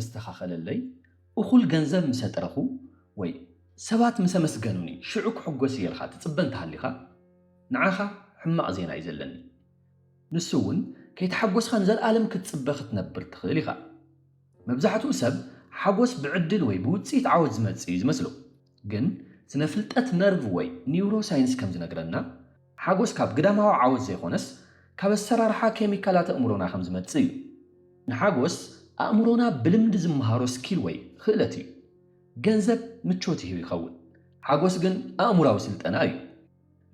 ዝተኻኸለለይ፣ እኹል ገንዘብ ምስ ኣጥረኹ ወይ ሰባት ምስ ኣመስገኑኒ ሽዑ ክሕጎስ እየ ኢልካ ትጽበ እንተሃሊኻ፣ ንዓኻ ሕማቕ ዜና እዩ ዘለኒ። ንሱ እውን ከይተሓጎስካ ንዘለኣለም ክትጽበ ክትነብር ትኽእል ኢኻ። መብዛሕትኡ ሰብ ሓጎስ ብዕድል ወይ ብውጽኢት ዓወት ዝመጽእ እዩ ዝመስሎ። ግን ስነ ፍልጠት ነርቭ ወይ ኒውሮሳይንስ ከም ዝነግረና፣ ሓጎስ ካብ ግዳማዊ ዓወት ዘይኮነስ ካብ ኣሰራርሓ ኬሚካላት ኣእምሮና ከም ዝመጽእ እዩ። ንሓጎስ ኣእምሮና ብልምዲ ዝመሃሮ ስኪል ወይ ክእለት እዩ። ገንዘብ ምቾት ይህብ ይኸውን፣ ሓጎስ ግን ኣእምሮዊ ስልጠና እዩ።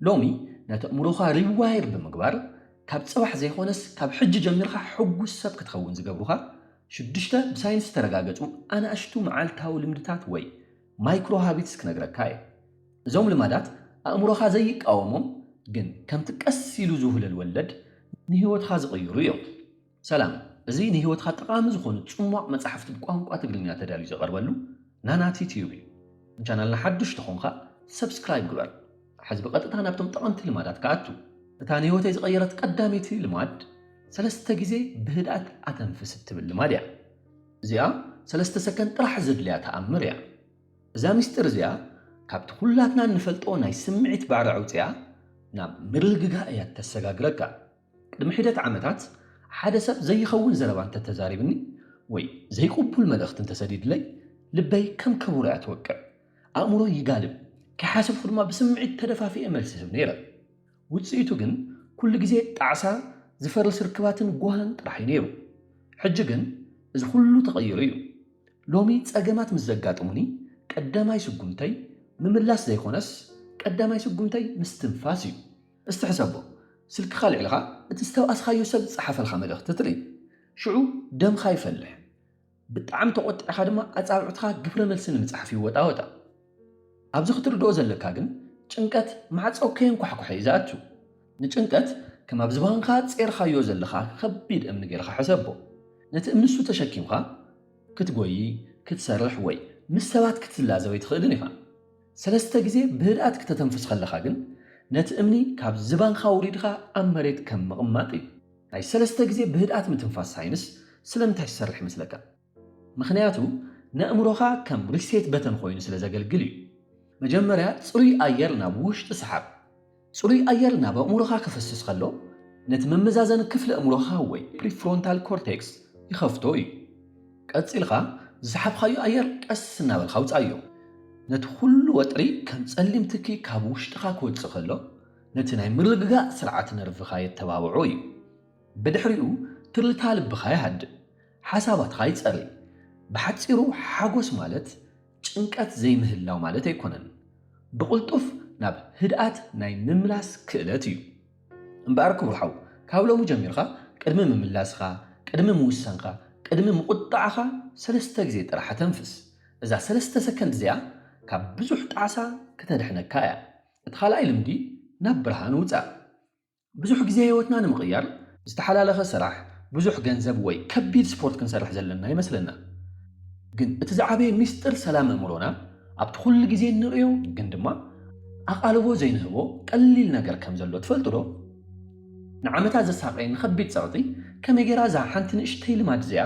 ሎሚ ነቲ ኣእምሮኻ ሪዋየር ብምግባር ካብ ጽባሕ ዘይኮነስ ካብ ሕጂ ጀሚርካ ሕጉስ ሰብ ክትኸውን ዝገብሩኻ ሽዱሽተ ብሳይንስ ዝተረጋገጹ ኣናእሽቱ መዓልታዊ ልምድታት ወይ ማይክሮ ሃቢትስ ክነግረካ እየ። እዞም ልማዳት ኣእምሮኻ ዘይቃወሞም ግን ከምቲ ቀስ ኢሉ ዝውህለል ወለድ ንህይወትኻ ዝቕይሩ እዮም። ሰላም፣ እዚ ንህይወትካ ጠቓሚ ዝኾኑ ጽሟቕ መጻሕፍቲ ብቋንቋ ትግርኛ ተዳልዩ ዝቐርበሉ ናናቲ ቲዩብ እዩ። ንቻናልና ሓዱሽ ተኾንካ ሰብስክራይብ ግበር። ሕዚ ብቐጥታ ናብቶም ጠቐምቲ ልማዳት ክኣቱ። እታ ንህይወተይ ዝቐየረት ቀዳመይቲ ልማድ ሰለስተ ግዜ ብህድኣት ኣተንፍስ እትብል ልማድ እያ። እዚኣ ሰለስተ ሰከንድ ጥራሕ ዘድልያ ተኣምር እያ። እዛ ምስጢር እዚኣ ካብቲ ኩላትና እንፈልጦ ናይ ስምዒት ባዕሪ ኣውፅኣ ናብ ምርግጋእ እያ ተሰጋግረካ። ቅድሚ ሒደት ዓመታት ሓደ ሰብ ዘይኸውን ዘረባ እንተተዛሪብኒ ወይ ዘይቅቡል መልእኽቲ እንተሰዲድለይ ልበይ ከም ከበሮ እያ ትወቅዕ። ኣእምሮይ ይጋልብ። ከይሓሰብኩ ድማ ብስምዒት ተደፋፊኤ መልሲ ህብ ነይረ። ውፅኢቱ ግን ኩሉ ግዜ ጣዕሳ፣ ዝፈርስ ርክባትን ጓህን ጥራሕ እዩ ነይሩ። ሕጂ ግን እዚ ኩሉ ተቐይሩ እዩ። ሎሚ ጸገማት ምስ ዘጋጥሙኒ ቀዳማይ ስጉምተይ ምምላስ ዘይኮነስ ቀዳማይ ስጉምተይ ምስትንፋስ እዩ። እስቲ ሕሰቦ፣ ስልክኻ ኣልዒልኻ እቲ ዝተባኣስካዮ ሰብ ዝጸሓፈልካ መልእኽቲ ትርኢ። ሽዑ ደምኻ ይፈልሕ። ብጣዕሚ ተቖጢዕካ ድማ ኣጻብዕትኻ ግብረ መልሲ ንምጽሓፍ ይወጣወጣ። ኣብዚ ክትርድኦ ዘለካ ግን ጭንቀት ማዕጾ ከየንኳሕኩሐ እዩ ዝኣቱ። ንጭንቀት ከም ኣብ ዝባንካ ጼርካዮ ዘለኻ ከቢድ እምኒ ጌርካ ሕሰቦ። ነቲ እምኒ እሱ ተሸኪምካ ክትጎዪ፣ ክትሰርሕ ወይ ምስ ሰባት ክትላዘብ ኣይትኽእልን ኢኻ። ሰለስተ ግዜ ብህድኣት ክተተንፍስ ከለኻ ግን ነቲ እምኒ ካብ ዝባንካ ኣውሪድካ ኣብ መሬት ከም ምቕማጥ እዩ። ናይ ሰለስተ ግዜ ብህድኣት ምትንፋስ ሳይንስ ስለምንታይ ዝሰርሕ ይመስለካ? ምኽንያቱ ንኣእምሮኻ ከም ሪሴት በተን ኮይኑ ስለ ዘገልግል እዩ። መጀመርያ ጽሩይ ኣየር ናብ ውሽጢ ሰሓብ። ጽሩይ ኣየር ናብ ኣእምሮኻ ክፈስስ ከሎ ነቲ መመዛዘኒ ክፍሊ ኣእምሮኻ ወይ ፕሪፍሮንታል ኮርቴክስ ይኸፍቶ እዩ። ቀጺልካ ዝሰሓብካዮ ኣየር ቀስ እናበልካ ኣውጻዮ። ነቲ ኩሉ ወጥሪ ከም ጸሊም ትኪ ካብ ውሽጥኻ ክወጽእ ከሎ ነቲ ናይ ምርግጋእ ስርዓት ነርቭኻ የተባብዖ እዩ። ብድሕሪኡ ትርታ ልብኻ ይሃድእ፣ ሓሳባትኻ ይጸሪ። ብሓጺሩ ሓጎስ ማለት ጭንቀት ዘይምህላው ማለት ኣይኮነን። ብቕልጡፍ ናብ ህድኣት ናይ ምምላስ ክእለት እዩ። እምበኣር ክቡር ሓው፣ ካብ ሎሚ ጀሚርካ ቅድሚ ምምላስኻ፣ ቅድሚ ምውሳንካ፣ ቅድሚ ምቁጣዕኻ ሰለስተ ግዜ ጥራሕ ኣተንፍስ። እዛ ሰለስተ ሰከንድ እዚኣ ካብ ብዙሕ ጣዕሳ ክተድሕነካ እያ። እቲ ካልኣይ ልምዲ ናብ ብርሃን ውጻእ። ብዙሕ ግዜ ህይወትና ንምቕያር ዝተሓላለኸ ስራሕ፣ ብዙሕ ገንዘብ ወይ ከቢድ ስፖርት ክንሰርሕ ዘለና ይመስለና። ግን እቲ ዝዓበየ ሚስጥር ሰላም ኣእምሮና ኣብቲ ኩሉ ግዜ እንርእዮ ግን ድማ ኣቓልቦ ዘይንህቦ ቀሊል ነገር ከም ዘሎ ትፈልጡ ዶ? ንዓመታት ዘሳቐየኒ ከቢድ ጸቕጢ ከመይ ጌራ እዛ ሓንቲ ንእሽተይ ልማድ እዚኣ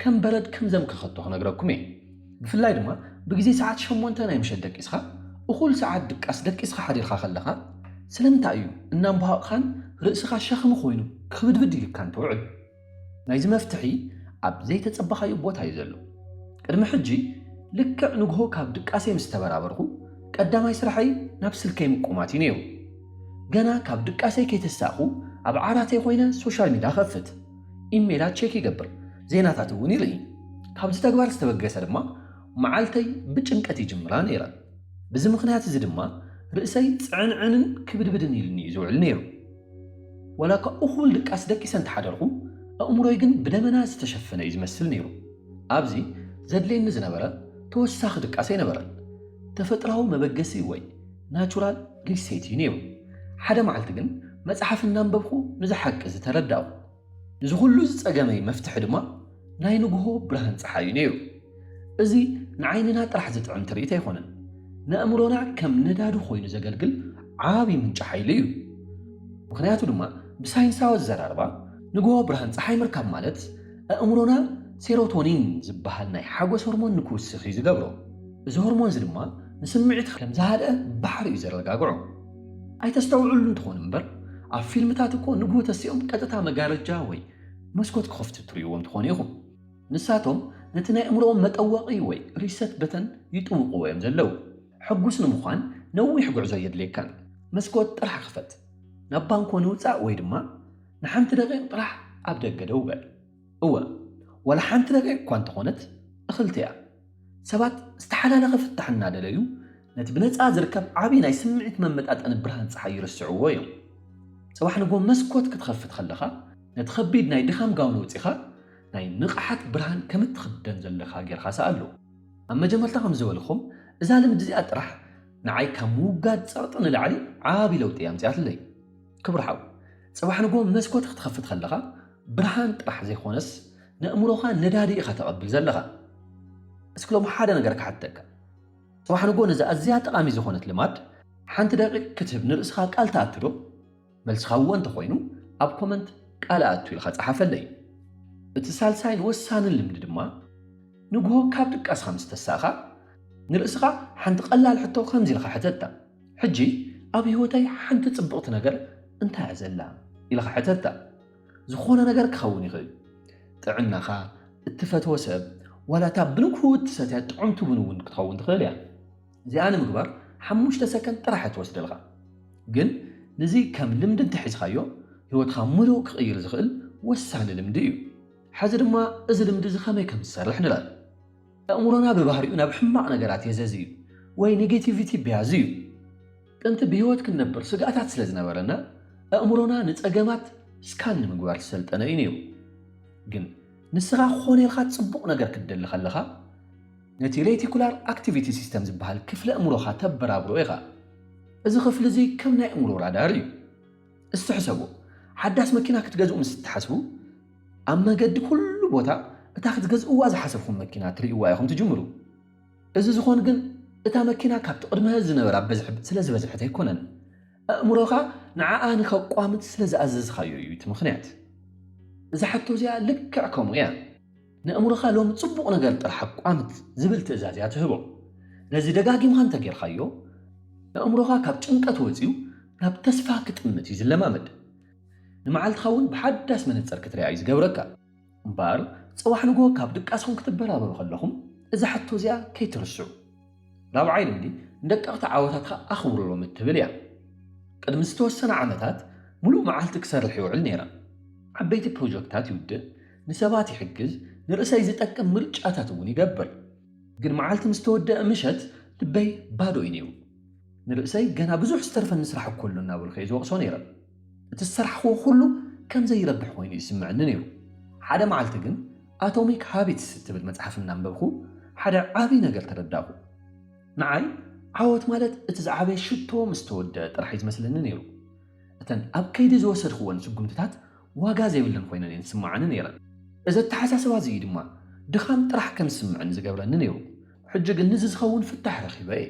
ከም በረድ ከም ዘምከኸቶ ክነግረኩም እየ። ብፍላይ ድማ ብግዜ ሰዓት ሸሞንተ ናይ ምሸት ደቂስካ እኹል ሰዓት ድቃስ ደቂስካ ሓዲርካ ከለኻ ስለምንታይ እዩ እናምበሃቕካን ርእስኻ ሸኽሚ ኮይኑ ክብድብድ ኢልካን ትውዕል? ናይዚ መፍትሒ ኣብ ዘይተጸበኻዮ ቦታ እዩ ዘሎ። ቅድሚ ሕጂ ልክዕ ንግሆ ካብ ድቃሰይ ምስ ተበራበርኩ ቀዳማይ ስራሐይ ናብ ስልከይ ምቁማት እዩ ነይሩ። ገና ካብ ድቃሰይ ከይተሳእኹ ኣብ ዓራተይ ኮይነ ሶሻል ሚድያ ከፍት፣ ኢሜላት ቼክ ይገብር፣ ዜናታት እውን ይርኢ። ካብዚ ተግባር ዝተበገሰ ድማ መዓልተይ ብጭንቀት ይጅምራ ነይረ። ብዚ ምኽንያት እዚ ድማ ርእሰይ ጽዕንዕንን ክብድብድን ኢሉኒ እዩ ዝውዕል ነይሩ። ዋላ እኳ እኹል ድቃስ ደቂሰ እንተሓደርኩ፣ ኣእምሮይ ግን ብደመና ዝተሸፈነ እዩ ዝመስል ነይሩ። ኣብዚ ዘድልየኒ ዝነበረ ተወሳኺ ድቃስ ኣይነበረን። ተፈጥራዊ መበገሲ ወይ ናቹራል ሪሴት እዩ ነይሩ። ሓደ መዓልቲ ግን መጽሓፍ እናንበብኩ ነዚ ሓቂ እዚ ተረዳእኩ። ንዚ ኩሉ ዝጸገመይ መፍትሒ ድማ ናይ ንግሆ ብርሃን ጸሓይ እዩ ነይሩ። እዚ ንዓይንና ጥራሕ ዝጥዕም ትርኢት ኣይኮነን። ንኣእምሮና ከም ነዳዲ ኮይኑ ዘገልግል ዓቢ ምንጪ ሓይሊ እዩ። ምኽንያቱ ድማ ብሳይንሳዊ ኣዘራርባ ንግሆ ብርሃን ጸሓይ ምርካብ ማለት ኣእምሮና ሴሮቶኒን ዝበሃል ናይ ሓጎስ ሆርሞን ንክውስኽ እዩ ዝገብሮ። እዚ ሆርሞን እዚ ድማ ንስምዒት ከም ዝሃድአ ባሕሪ እዩ ዘረጋግዖ። ኣይተስተውዕሉ እንተኾኑ እምበር፣ ኣብ ፊልምታት እኮ ንግሆ ተሲኦም ቀጥታ መጋረጃ ወይ መስኮት ክኸፍቱ ትርእይዎም ትኾኑ ኢኹም። ንሳቶም ነቲ ናይ ኣእምሮኦም መጠወቒ ወይ ሪሰት በተን ይጥውቕዎ እዮም ዘለዉ። ሕጉስ ንምዃን ነዊሕ ጉዕዞ የድልየካን። መስኮት ጥራሕ ክፈት፣ ናብ ባንኮ ንውጻእ ወይ ድማ ንሓንቲ ደቂቕ ጥራሕ ኣብ ደገ ደው በል። እወ፣ ዋላ ሓንቲ ደቂቕ እኳ እንተኾነት እኽልቲ እያ። ሰባት ዝተሓላለኸ ፍታሕ እናደለዩ ነቲ ብነጻ ዝርከብ ዓቢ ናይ ስምዒት መመጣጠኒ ብርሃን ጸሓይ ይርስዕዎ እዮም። ጽባሕ ንግሆ መስኮት ክትኸፍት ከለኻ ነቲ ከቢድ ናይ ድኻም ጋውን ኣውጺኻ ናይ ንቕሓት ብርሃን ከም እትኽደን ዘለኻ ጌርካ ሰኣሎ። ኣብ መጀመርታ ከም ዝበልኹም እዛ ልምዲ እዚኣ ጥራሕ ንዓይ ካብ ምውጋድ ጸቕጢ ንላዕሊ ዓቢ ለውጢ እያ ኣምጺኣትለይ። ክብር ሓው፣ ጽባሕ ንግሆ መስኮት ክትኸፍት ከለኻ ብርሃን ጥራሕ ዘይኮነስ ንእምሮኻ ነዳዲ ኢኻ ተቐብል ዘለኻ። እስኪ ሎም ሓደ ነገር ክሓተካ። ጽባሕ ንግሆ ነዚ ኣዝያ ጠቓሚ ዝኾነት ልማድ ሓንቲ ደቂቕ ክትህብ ንርእስኻ ቃል ትኣቱ ዶ? መልስኻ እወ እንተኾይኑ ኣብ ኮመንት ቃል ኣቱ ኢልካ ጸሓፈለይ። እቲ ሳልሳይን ወሳንን ልምዲ ድማ ንግሆ ካብ ድቃስኻ ምስ ተሳእኻ ንርእስኻ ሓንቲ ቀላል ሕቶ ከምዚ ኢልካ ሕተታ። ሕጂ ኣብ ህይወተይ ሓንቲ ጽብቕቲ ነገር እንታይ እያ ዘላ? ኢልካ ሕተታ። ዝኾነ ነገር ክኸውን ይኽእል። ጥዕናኻ፣ እትፈትዎ ሰብ፣ ዋላ እታ ብንግሁ እትሰትያ ጥዑምቲ ቡን እውን ክትኸውን ትኽእል እያ። እዚኣ ንምግባር ሓሙሽተ ሰከንድ ጥራሕ እያ ትወስደልካ። ግን ንዚ ከም ልምዲ እንተሒዝካዮ ህይወትካ ምሉእ ክቕይር ዝኽእል ወሳኒ ልምዲ እዩ። ሕዚ ድማ እዚ ልምዲ እዚ ከመይ ከም ዝሰርሕ ንርኢ። ኣእምሮና ብባህሪኡ ናብ ሕማቕ ነገራት የዘዚ እዩ ወይ ኔጌቲቪቲ ብያዚ እዩ። ጥንቲ ብህይወት ክንነብር ስግኣታት ስለ ዝነበረና ኣእምሮና ንጸገማት ስካን ንምግባር ዝሰልጠነ እዩ ነይሩ። ግን ንስኻ ክኾነልካ ጽቡቕ ነገር ክትደሊ ከለኻ ነቲ ሬቲኩላር ኣክቲቪቲ ሲስተም ዝበሃል ክፍሊ ኣእምሮኻ ተበራብሮ ኢኻ። እዚ ክፍሊ እዚ ከም ናይ ኣእምሮ ራዳር እዩ። እስቲ ሕሰቡ፣ ሓዳስ መኪና ክትገዝኡ ምስ እትሓስቡ ኣብ መገዲ ኩሉ ቦታ እታ ክትገዝእዋ ዝሓሰብኩም መኪና ትርእይዋ ኢኹም ትጅምሩ። እዚ ዝኾን ግን እታ መኪና ካብቲ ቅድመ ዝነበራ ብዝሒ ስለ ዝበዝሐት ኣይኮነን። ኣእምሮኻ ንዓኣ ንኸቋምት ስለ ዝኣዘዝኻዮ እዩ እቲ ምኽንያት። እዛ ሕቶ እዚኣ ልክዕ ከምኡ እያ። ንኣእምሮኻ ሎም ጽቡቕ ነገር ጥራሕ ኣቋምት ዝብል ትእዛዝ እያ ትህቦ። ነዚ ደጋጊምካ እንተጌርካዮ ንኣእምሮኻ ካብ ጭንቀት ወጺኡ ናብ ተስፋ ክጥምት እዩ ዝለማመድ። ንመዓልትኻ እውን ብሓዳስ መነጽር ክትሪኣ እዩ ዝገብረካ። እምበኣር ጽባሕ ንግሆ ካብ ድቃስኩም ክትበራበሩ ከለኹም እዛ ሕቶ እዚኣ ከይትርስዑ። ራብዓይ ልምዲ ንደቀቕቲ ዓወታትካ ኣኽብርሎም እትብል እያ። ቅድሚ ዝተወሰነ ዓመታት ሙሉእ መዓልቲ ክሰርሕ ይውዕል ነይረ። ዓበይቲ ፕሮጀክታት ይውድእ፣ ንሰባት ይሕግዝ፣ ንርእሰይ ዝጠቅም ምርጫታት እውን ይገብር። ግን መዓልቲ ምስ ተወደአ ምሸት ልበይ ባዶ እዩ ነይሩ። ንርእሰይ ገና ብዙሕ ዝተርፈኒ ስራሕ እኮ ኣሎ እናበልኩ እየ ዝወቕሶ ነይረ። እቲ ዝሰራሕክዎ ኩሉ ከም ዘይረብሕ ኮይኑ ይስምዐኒ ነይሩ። ሓደ መዓልቲ ግን ኣቶሚክ ሃቢትስ እትብል መጽሓፍ እናንበብኩ ሓደ ዓቢ ነገር ተረዳእኩ። ንዓይ ዓወት ማለት እቲ ዝዓበየ ሽቶ ምስ ተወደአ ጥራሕ እዩ ዝመስለኒ ነይሩ። እተን ኣብ ከይዲ ዝወሰድክወን ስጉምትታት ዋጋ ዘይብለን ኮይነን እየን ዝስምዓኒ ነይረን። እዚ ኣተሓሳስባ እዚ እዩ ድማ ድኻም ጥራሕ ከም ዝስምዐኒ ዝገብረኒ ነይሩ። ሕጂ ግን ንዚ ዝኸውን ፍታሕ ረኺበ እየ።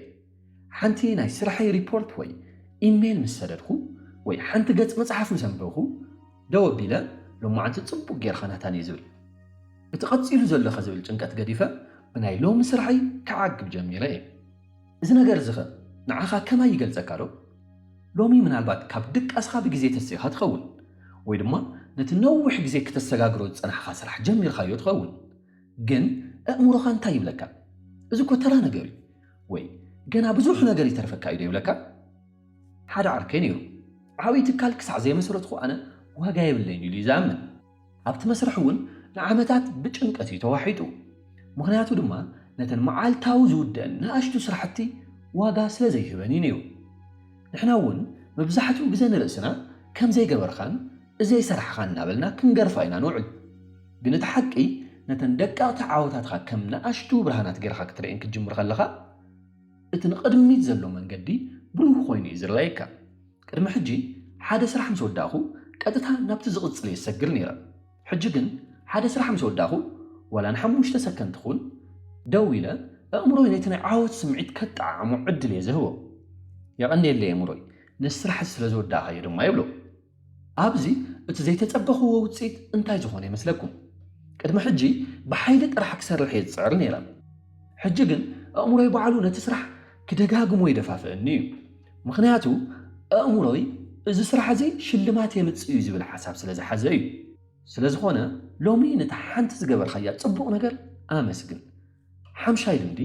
ሓንቲ ናይ ስራሐይ ሪፖርት ወይ ኢሜይል ምስ ሰደድኩ ወይ ሓንቲ ገጽ መጽሓፍ ምስ ኣንበብኩ ደው ኣቢለ ሎማዓንቲ ጽቡቕ ጌርካ ናታን እየ ዝብል። እቲ ቀጺሉ ዘሎ ከ ዝብል ጭንቀት ገዲፈ ብናይ ሎሚ ስራሐይ ክዓግብ ጀሚረ እየ። እዚ ነገር እዚ ኸ ንዓኻ ከማይ ይገልጸካ ዶ? ሎሚ ምናልባት ካብ ድቃስኻ ብግዜ ተሲእኻ ትኸውን ወይ ድማ ነቲ ነዊሕ ግዜ ክተሰጋግሮ ዝጸናሕኻ ስራሕ ጀሚርካዮ ትኸውን። ግን ኣእምሮኻ እንታይ ይብለካ? እዚ እኮ ተራ ነገር እዩ ወይ ገና ብዙሕ ነገር ይተርፈካ እዩ ዶ ይብለካ? ሓደ ዓርከይ ነይሩ። ዓብዪ ትካል ክሳዕ ዘይመስረትኩ ኣነ ዋጋ የብለይን ኢሉ እዩ ዝኣምን። ኣብቲ መስርሕ እውን ንዓመታት ብጭንቀት እዩ ተዋሒጡ። ምኽንያቱ ድማ ነተን መዓልታዊ ዝውደአን ንኣሽቱ ስራሕቲ ዋጋ ስለ ዘይህበን እዩ ነይሩ። ንሕና እውን መብዛሕትኡ ግዜ ንርእስና ከም ዘይገበርካን እዘይሰራሕኻን እናበልና ክንገርፋ ኢና ንውዕል። ግን እቲ ሓቂ ነተን ደቀቕቲ ዓወታትካ ከም ንኣሽቱ ብርሃናት ጌርካ ክትርእየን ክትጅምር ከለኻ እቲ ንቕድሚት ዘሎ መንገዲ ብሩህ ኮይኑ እዩ ዝረኣየካ። ቅድሚ ሕጂ ሓደ ስራሕ ምስ ወዳእኹ ቀጥታ ናብቲ ዝቕጽል እየ ዝሰግር ነይረ። ሕጂ ግን ሓደ ስራሕ ምስ ወዳእኹ ዋላ ንሓሙሽተ ሰከንድ ትኹን ደው ኢለ ኣእምሮይ ነቲ ናይ ዓወት ስምዒት ከጠዓዕሞ ዕድል እየ ዝህቦ። የቐንየለይ ኣእምሮይ፣ ነዚ ስራሕ እዚ ስለ ዝወዳእካዮ ድማ ይብሎ። ኣብዚ እቲ ዘይተጸበኽዎ ውጽኢት እንታይ ዝኾነ ይመስለኩም? ቅድሚ ሕጂ ብሓይሊ ጥራሕ ክሰርሕ እየ ዝፅዕር ነይረ። ሕጂ ግን ኣእምሮይ ባዕሉ ነቲ ስራሕ ክደጋግሞ ይደፋፍእኒ እዩ። ምኽንያቱ ኣእምሮይ እዚ ስራሕ እዚ ሽልማት የምፅእ እዩ ዝብል ሓሳብ ስለ ዝሓዘ እዩ። ስለ ዝኾነ ሎሚ ነታ ሓንቲ ዝገበርካያ ፅቡቕ ነገር ኣመስግን። ሓምሻይ ልምዲ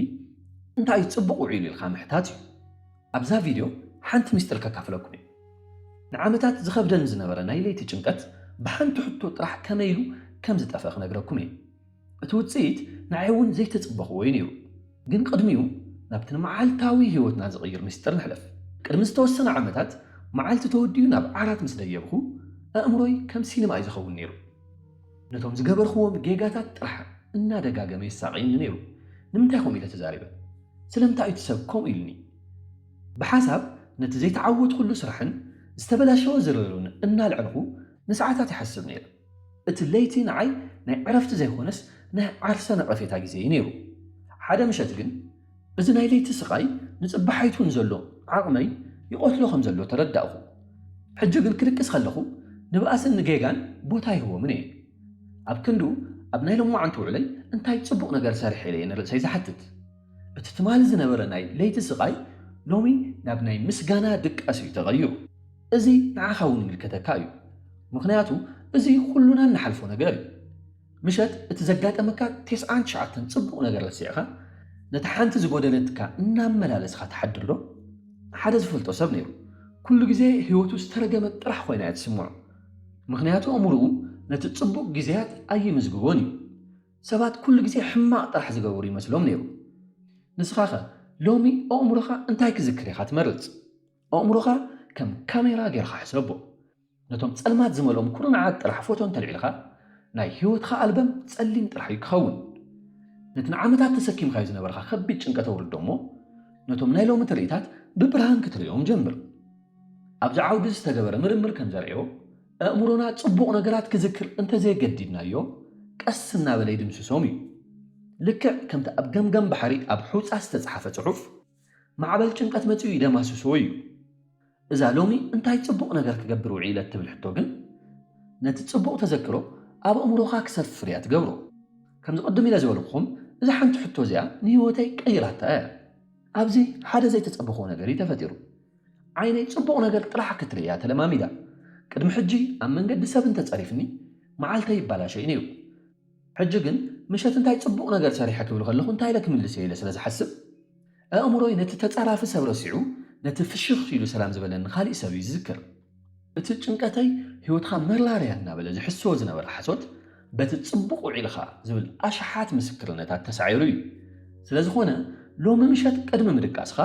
እንታይ እዩ ፅቡቕ ውዒሉ ኢልካ ምሕታት እዩ። ኣብዛ ቪድዮ ሓንቲ ሚስጥር ከካፍለኩም እየ። ንዓመታት ዝኸብደኒ ዝነበረ ናይ ለይቲ ጭንቀት ብሓንቲ ሕቶ ጥራሕ ከመይ ኢሉ ከም ዝጠፍአ ክነግረኩም እየ። እቲ ውፅኢት ንዓይ እውን ዘይተፅበኽዎ እዩ ነይሩ። ግን ቅድሚኡ ናብቲ ንመዓልታዊ ህይወትና ዝቕይር ምስጢር ንሕለፍ። ቅድሚ ዝተወሰነ ዓመታት መዓልቲ ተወዲኡ ናብ ዓራት ምስ ደየብኹ ኣእምሮይ ከም ሲኒማ እዩ ዝኸውን ነይሩ። ነቶም ዝገበርኽዎም ጌጋታት ጥራሕ እናደጋገመ የሳቕየኒ ነይሩ። ንምንታይ ከምኡ ኢለ ተዛሪበ? ስለምንታይ እቲ ሰብ ከምኡ ኢሉኒ? ብሓሳብ ነቲ ዘይተዓወትኩሉ ስራሕን ዝተበላሸወ ዝርርብን እናልዐልኹ ንሰዓታት ይሓስብ ነይረ። እቲ ለይቲ ንዓይ ናይ ዕረፍቲ ዘይኮነስ ናይ ዓርሰ ነቐፌታ ግዜ እዩ ነይሩ። ሓደ ምሸት ግን እዚ ናይ ለይቲ ስቓይ ንጽባሒቱ ንዘሎ ዓቕመይ ይቐትሎ ከም ዘሎ ተረዳእኹ። ሕጂ ግን ክድቅስ ከለኹ ንብኣስን ንጌጋን ቦታ ይህቦምን እየ። ኣብ ክንድኡ ኣብ ናይ ሎማዓንቲ ውዕለይ እንታይ ጽቡቕ ነገር ሰሪሐ ኢለ እየ ንርእሰይ ዝሓትት። እቲ ትማሊ ዝነበረ ናይ ለይቲ ስቓይ ሎሚ ናብ ናይ ምስጋና ድቃስ እዩ ተቐይሩ። እዚ ንዓኻ እውን ይምልከተካ እዩ። ምኽንያቱ እዚ ኩሉና እንሓልፎ ነገር እዩ። ምሸት እቲ ዘጋጠመካ ተስዓን ትሽዓተን ጽቡቕ ነገር ረሲዕኻ ነቲ ሓንቲ ዝጎደለትካ እናመላለስኻ ትሓድር ዶ? ሓደ ዝፈልጦ ሰብ ነይሩ። ኩሉ ግዜ ህይወቱ ዝተረገመት ጥራሕ ኮይና እያ ትስምዖ። ምኽንያቱ ኣእምሮኡ ነቲ ጽቡቕ ግዜያት ኣይምዝግቦን እዩ። ሰባት ኩሉ ግዜ ሕማቕ ጥራሕ ዝገበሩ ይመስሎም ነይሩ። ንስኻኸ ሎሚ ኣእምሮኻ እንታይ ክዝክር ኢኻ ትመርጽ? ኣእምሮኻ ከም ካሜራ ጌርካ ሕሰቦ። ነቶም ጸልማት ዝመልኦም ኩርናዓት ጥራሕ ፎቶ እንተልዒልካ ናይ ህይወትኻ ኣልበም ጸሊም ጥራሕ እዩ ክኸውን። ነቲ ንዓመታት ተሰኪምካዮ ዝነበርካ ከቢድ ጭንቀት ኣውርዶ እሞ ነቶም ናይ ሎሚ ትርኢታት ብብርሃን ክትርእዮም ጀምር። ኣብዚ ዓውዲ ዝተገበረ ምርምር ከም ዘርእዮ ኣእምሮና ጽቡቕ ነገራት ክዝክር እንተዘየገዲድናዮ ቀስ እናበለ ይድምስሶም እዩ። ልክዕ ከምቲ ኣብ ገምገም ባሕሪ ኣብ ሑጻ ዝተጻሕፈ ጽሑፍ ማዕበል ጭንቀት መጺኡ ይደማስሶ እዩ። እዛ ሎሚ እንታይ ጽቡቕ ነገር ክገብር ውዒለ እትብል ሕቶ ግን ነቲ ጽቡቕ ተዘክሮ ኣብ ኣእምሮኻ ክሰፍር እያ ትገብሮ። ከምዚ ቅድም ኢለ ዝበልኩኹም እዛ ሓንቲ ሕቶ እዚኣ ንህይወተይ ቀይራታ እያ። ኣብዚ ሓደ ዘይተጸበኽዎ ነገር እዩ ተፈጢሩ። ዓይነይ ጽቡቕ ነገር ጥራሕ ክትርኢ እያ ተለማሚዳ። ቅድሚ ሕጂ ኣብ መንገዲ ሰብ እንተጸሪፍኒ መዓልተይ ይባላሸ እዩ ነይሩ። ሕጂ ግን ምሸት እንታይ ጽቡቕ ነገር ሰሪሐ ክብል ከለኹ እንታይ ኢለ ክምልስ እየ ኢለ ስለ ዝሓስብ ኣእምሮይ ነቲ ተጻራፊ ሰብ ረሲዑ ነቲ ፍሽኽ ኢሉ ሰላም ዝበለኒ ካሊእ ሰብ እዩ ዝዝክር። እቲ ጭንቀተይ ህይወትኻ መርላርያ እናበለ ዝሕስዎ ዝነበረ ሓሶት በቲ ጽቡቕ ውዒልኻ ዝብል ኣሽሓት ምስክርነታት ተሳዒሩ እዩ። ስለ ዝኾነ ሎሚ ምሸት ቅድሚ ምድቃስኻ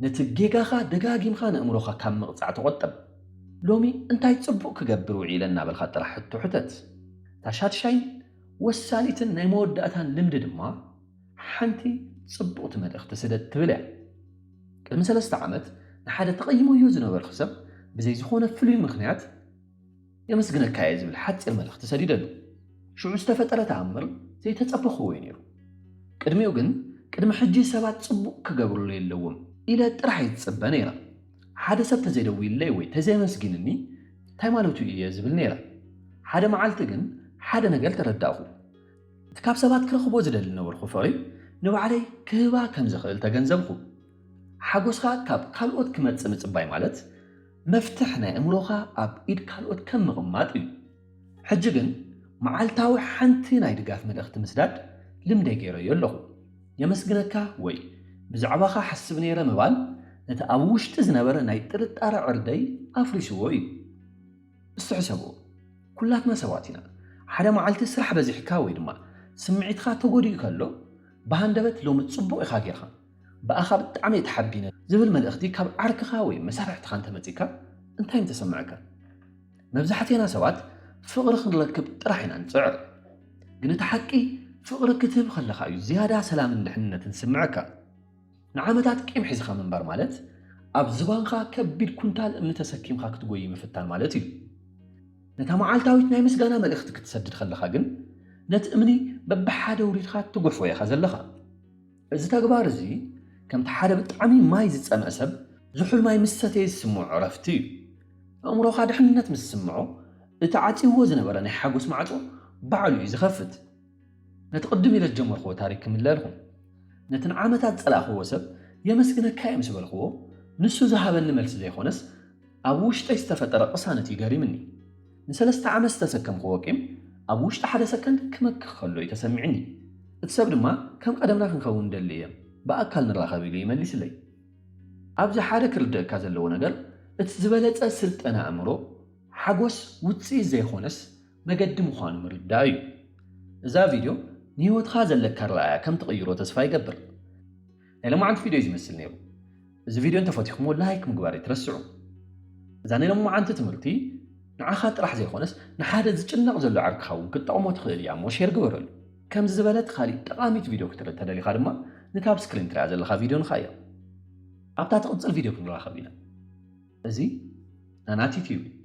ነቲ ጌጋኻ ደጋጊምካ ንእምሮኻ ካብ ምቕጻዕ ተቖጠብ። ሎሚ እንታይ ጽቡቕ ክገብር ውዒለ እናበልካ ጥራሕ ሕቶ ሕተት። እታ ሻድሻይን ወሳኒትን ናይ መወዳእታን ልምዲ ድማ ሓንቲ ጽቡቕቲ መልእኽቲ ስደድ ትብል እያ። ቅድሚ ሰለስተ ዓመት ንሓደ ተቐይመዮ ዝነበርኩ ሰብ ብዘይ ዝኾነ ፍሉይ ምኽንያት የመስግነካ እየ ዝብል ሓጺር መልእኽቲ ሰዲደሉ። ሽዑ ዝተፈጠረ ተኣምር ዘይተጸበኽዎ እዩ ነይሩ። ቅድሚኡ ግን ቅድሚ ሕጂ ሰባት ጽቡቕ ክገብሩሉ የለዎም ኢለ ጥራሕ እየ ዝጽበ ነይረ። ሓደ ሰብ ተዘይደዊሉለይ ወይ ተዘየመስጊንኒ እንታይ ማለቱ እየ ዝብል ነይረ። ሓደ መዓልቲ ግን ሓደ ነገር ተረዳእኹ። እቲ ካብ ሰባት ክረኽቦ ዝደሊ ነበርኩ ፍቕሪ ንባዕለይ ክህባ ከም ዝኽእል ተገንዘብኩ። ሓጎስካ ካብ ካልኦት ክመጽእ ምጽባይ ማለት መፍትሕ ናይ እምሮኻ ኣብ ኢድ ካልኦት ከም ምቕማጥ እዩ። ሕጂ ግን መዓልታዊ ሓንቲ ናይ ድጋፍ መልእኽቲ ምስዳድ ልምደይ ገይረዮ ኣለኹ። የመስግነካ ወይ ብዛዕባኻ ሓስብ ነይረ ምባል ነቲ ኣብ ውሽጢ ዝነበረ ናይ ጥርጣረ ዕርደይ ኣፍሪስዎ እዩ። እስቲ ሕሰብዎ፣ ኩላትና ሰባት ኢና። ሓደ መዓልቲ ስራሕ በዚሕካ ወይ ድማ ስምዒትካ ተጎዲኡ ከሎ ብሃንደበት ሎሚ ጽቡቕ ኢኻ ጌርካ፣ ብኣኻ ብጣዕሚ እየ ተሓቢነ ዝብል መልእኽቲ ካብ ዓርክኻ ወይ መሳርሕትኻ እንተመጺካ እንታይ ምተሰምዐካ? መብዛሕቴና ሰባት ፍቕሪ ክንረክብ ጥራሕ ኢና ንጽዕር። ግን እቲ ሓቂ ፍቕሪ ክትህብ ከለኻ እዩ ዝያዳ ሰላምን ድሕንነትን ዝስምዐካ። ንዓመታት ቂም ሒዝኻ ምንባር ማለት ኣብ ዝባንኻ ከቢድ ኩንታል እምኒ ተሰኪምካ ክትጎይ ምፍታን ማለት እዩ። ነታ መዓልታዊት ናይ ምስጋና መልእኽቲ ክትሰድድ ከለኻ ግን ነቲ እምኒ በብሓደ ውሪድካ ትጉሕፎ ኢኻ ዘለኻ። እዚ ተግባር እዚ ከምቲ ሓደ ብጣዕሚ ማይ ዝጸምአ ሰብ ዝሑል ማይ ምስ ሰተየ ዝስምዖ ዕረፍቲ እዩ። ኣእምሮኻ ድሕንነት ምስ ዝስምዖ እቲ ዓጽይዎ ዝነበረ ናይ ሓጎስ ማዕጾ ባዕሉ እዩ ዝኸፍት። ነቲ ቅድም ኢለ ዝጀመርክዎ ታሪክ ክምለልኩም። ነቲ ንዓመታት ዝጸላእክዎ ሰብ የመስግነካ እየ ምስ በልክዎ፣ ንሱ ዝሃበኒ መልሲ ዘይኮነስ ኣብ ውሽጠይ ዝተፈጠረ ቅሳነት እዩ ገሪምኒ። ንሰለስተ ዓመት ዝተሰከምክዎ ቂም ኣብ ውሽጢ ሓደ ሰከንድ ክመክኽ ከሎ እዩ ተሰሚዕኒ። እቲ ሰብ ድማ ከም ቀደምና ክንከውን ደሊ እየ፣ ብኣካል ንራኸብ ኢሉ ይመሊስለይ። ኣብዚ ሓደ ክርደእካ ዘለዎ ነገር እቲ ዝበለጸ ስልጠና ኣእምሮ ሓጎስ ውጽኢት ዘይኮነስ መገዲ ምዃኑ ምርዳእ እዩ። እዛ ቪድዮ ንህይወትኻ ዘለካ ኣረኣእያ ከም ትቕይሮ ተስፋ ይገብር። ናይ ሎማዓንቲ ቪድዮ እዩ ዝመስል ነይሩ። እዚ ቪድዮ እንተፈቲኹሞ ላይክ ምግባር ኣይትረስዑ። እዛ ናይ ሎማዓንቲ ትምህርቲ ንዓኻ ጥራሕ ዘይኮነስ ንሓደ ዝጭነቕ ዘሎ ዓርክኻ እውን ክትጠቕሞ ትኽእል እያ እሞ ሼር ግበረሉ። ከምዚ ዝበለት ካሊእ ጠቓሚት ቪድዮ ክትርኢ ተደሊኻ ድማ ንታብ ስክሪን ትሪኣ ዘለኻ ቪድዮ ንኻ እያ። ኣብታ ትቕጽል ቪድዮ ክንራኸብ ኢና። እዚ ናናቲ ቲቪ እዩ።